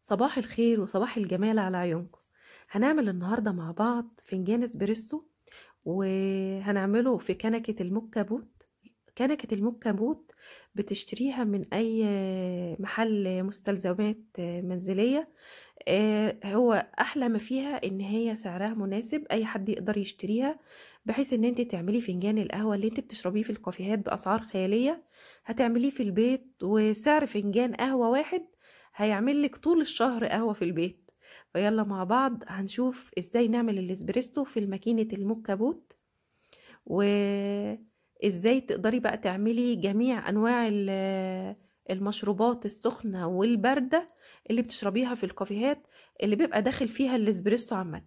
صباح الخير وصباح الجمال على عيونكم. هنعمل النهاردة مع بعض فنجان اسبريسو، وهنعمله في كنكة الموكا بوت. كنكة الموكا بوت بتشتريها من اي محل مستلزمات منزلية. هو احلى ما فيها ان هي سعرها مناسب، اي حد يقدر يشتريها، بحيث ان انت تعملي فنجان القهوة اللي انت بتشربيه في الكافيهات باسعار خيالية هتعمليه في البيت، وسعر فنجان قهوة واحد هيعمل لك طول الشهر قهوة في البيت. فيلا مع بعض هنشوف ازاي نعمل الاسبريسو في الماكينة الموكا بوت، وازاي تقدري بقى تعملي جميع انواع المشروبات السخنة والباردة اللي بتشربيها في الكافيهات اللي بيبقى داخل فيها الاسبريسو عامة.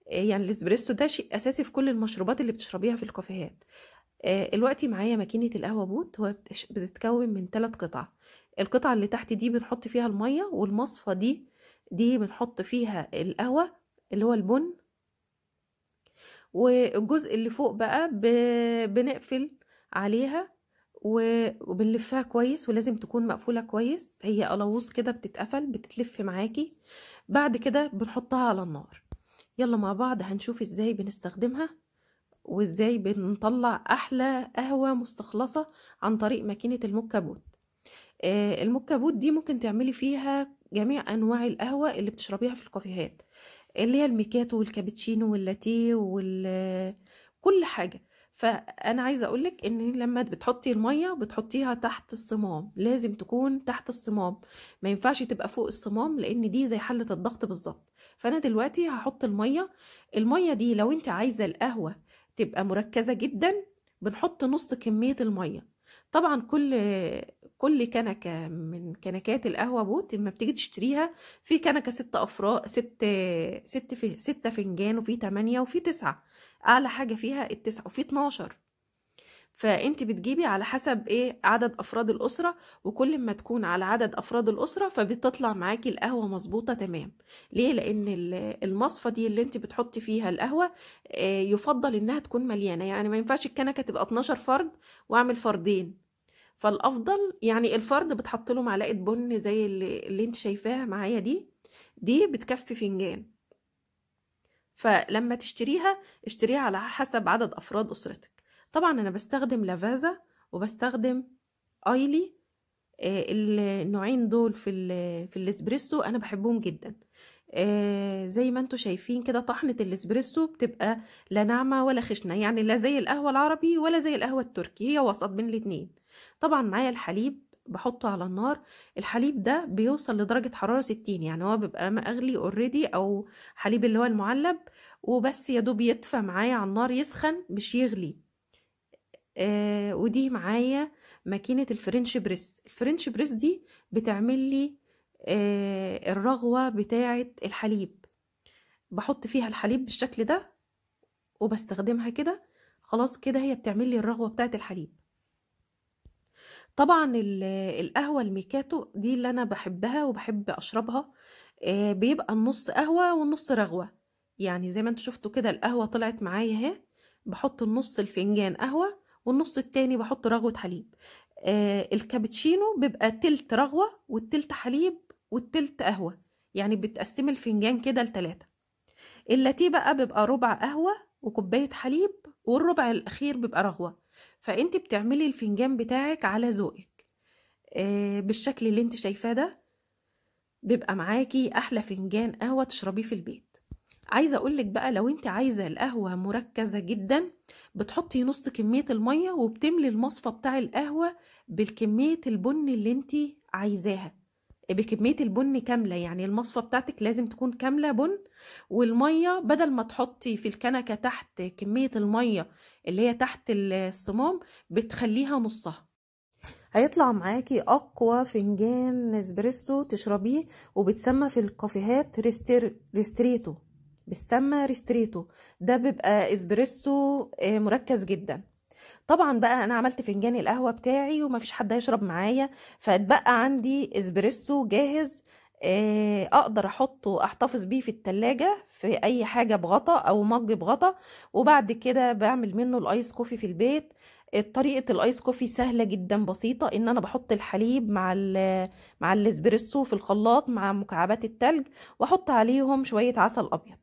يعني الاسبريسو ده شيء اساسي في كل المشروبات اللي بتشربيها في الكافيهات. دلوقتي معايا ماكينة القهوة بوت، هو بتتكون من 3 قطع. القطعة اللي تحت دي بنحط فيها المية، والمصفى دي بنحط فيها القهوة اللي هو البن، والجزء اللي فوق بقى بنقفل عليها وبنلفها كويس، ولازم تكون مقفولة كويس، هي قلاووظ كده بتتقفل بتتلف معاكي. بعد كده بنحطها على النار. يلا مع بعض هنشوف ازاي بنستخدمها وازاي بنطلع احلى قهوة مستخلصة عن طريق ماكينة الموكا بوت. الموكا بوت دي ممكن تعملي فيها جميع انواع القهوة اللي بتشربيها في الكافيهات، اللي هي الميكاتو والكابتشينو واللاتيه وكل حاجة. فانا عايزة اقولك ان لما بتحطي المية بتحطيها تحت الصمام، لازم تكون تحت الصمام، ما ينفعش تبقى فوق الصمام لان دي زي حلة الضغط بالظبط. فانا دلوقتي هحط المية. المية دي لو انت عايزة القهوة تبقى مركزة جدا بنحط نص كمية المية. طبعا كل كنكة من كنكات القهوة بوت لما بتيجي تشتريها، في كنكة 6 أفراد، 6 فنجان، وفي 8، وفي 9، أعلى حاجة فيها 9، وفي 12. فأنت بتجيبي على حسب إيه عدد أفراد الأسرة، وكل ما تكون على عدد أفراد الأسرة فبتطلع معاكي القهوة مظبوطة تمام. ليه؟ لأن المصفى دي اللي أنت بتحطي فيها القهوة يفضل إنها تكون مليانة، يعني ما ينفعش الكنكة تبقى 12 فرد وأعمل فردين. فالافضل يعني الفرد بتحط له معلقه بن زي اللي انت شايفاها معايا دي بتكفي فنجان. فلما تشتريها اشتريها على حسب عدد افراد اسرتك. طبعا انا بستخدم لافازا وبستخدم ايلي، النوعين دول في الاسبريسو انا بحبهم جدا. زي ما انتم شايفين كده طحنة الاسبريسو بتبقى لا ناعمة ولا خشنة، يعني لا زي القهوة العربي ولا زي القهوة التركي، هي وسط بين الاتنين. طبعا معايا الحليب بحطه على النار. الحليب ده بيوصل لدرجة حرارة 60، يعني هو بيبقى مغلي already، او حليب اللي هو المعلب، وبس يا دوب يدفى معايا على النار، يسخن مش يغلي. ودي معايا ماكينة ال French press. ال French press دي بتعمل لي الرغوة بتاعة الحليب، بحط فيها الحليب بالشكل ده وبستخدمها كده، خلاص كده هي بتعمل لي الرغوة بتاعة الحليب. طبعا القهوة الميكاتو دي اللي انا بحبها وبحب اشربها، بيبقى النص قهوة والنص رغوة، يعني زي ما انتوا شفتوا كده القهوة طلعت معايا اهي. بحط النص الفنجان قهوة والنص التاني بحط رغوة حليب. الكابتشينو بيبقى تلت رغوة والتلت حليب والتلت قهوة، يعني بتقسمي الفنجان كده ل3. اللاتيه بقى بيبقى ربع قهوة وكوباية حليب، والربع الأخير بيبقى رغوة. فانت بتعملي الفنجان بتاعك على ذوقك، بالشكل اللي انت شايفاه ده، بيبقى معاكي أحلى فنجان قهوة تشربيه في البيت. عايزة اقولك بقى لو انت عايزة القهوة مركزة جدا بتحطي نص كمية المية وبتملي المصفى بتاع القهوة بالكمية البن اللي انت عايزاها، بكمية البن كاملة، يعني المصفى بتاعتك لازم تكون كاملة بن. والمية بدل ما تحطي في الكنكة تحت كمية المية اللي هي تحت الصمام بتخليها نصها. هيطلع معاكي اقوى فنجان اسبريسو تشربيه، وبتسمى في الكافيهات ristretto، بتسمى ristretto، ده بيبقى اسبريسو مركز جدا. طبعا بقى انا عملت فنجان القهوة بتاعي ومفيش حد هيشرب معايا، فاتبقى عندي اسبريسو جاهز، اقدر احطه احتفظ بيه في التلاجة في اي حاجة بغطا او mug بغطا، وبعد كده بعمل منه ال ice coffee في البيت. طريقة ال ice coffee سهلة جدا بسيطة، ان انا بحط الحليب مع الاسبريسو في الخلاط مع مكعبات التلج، واحط عليهم شوية عسل ابيض.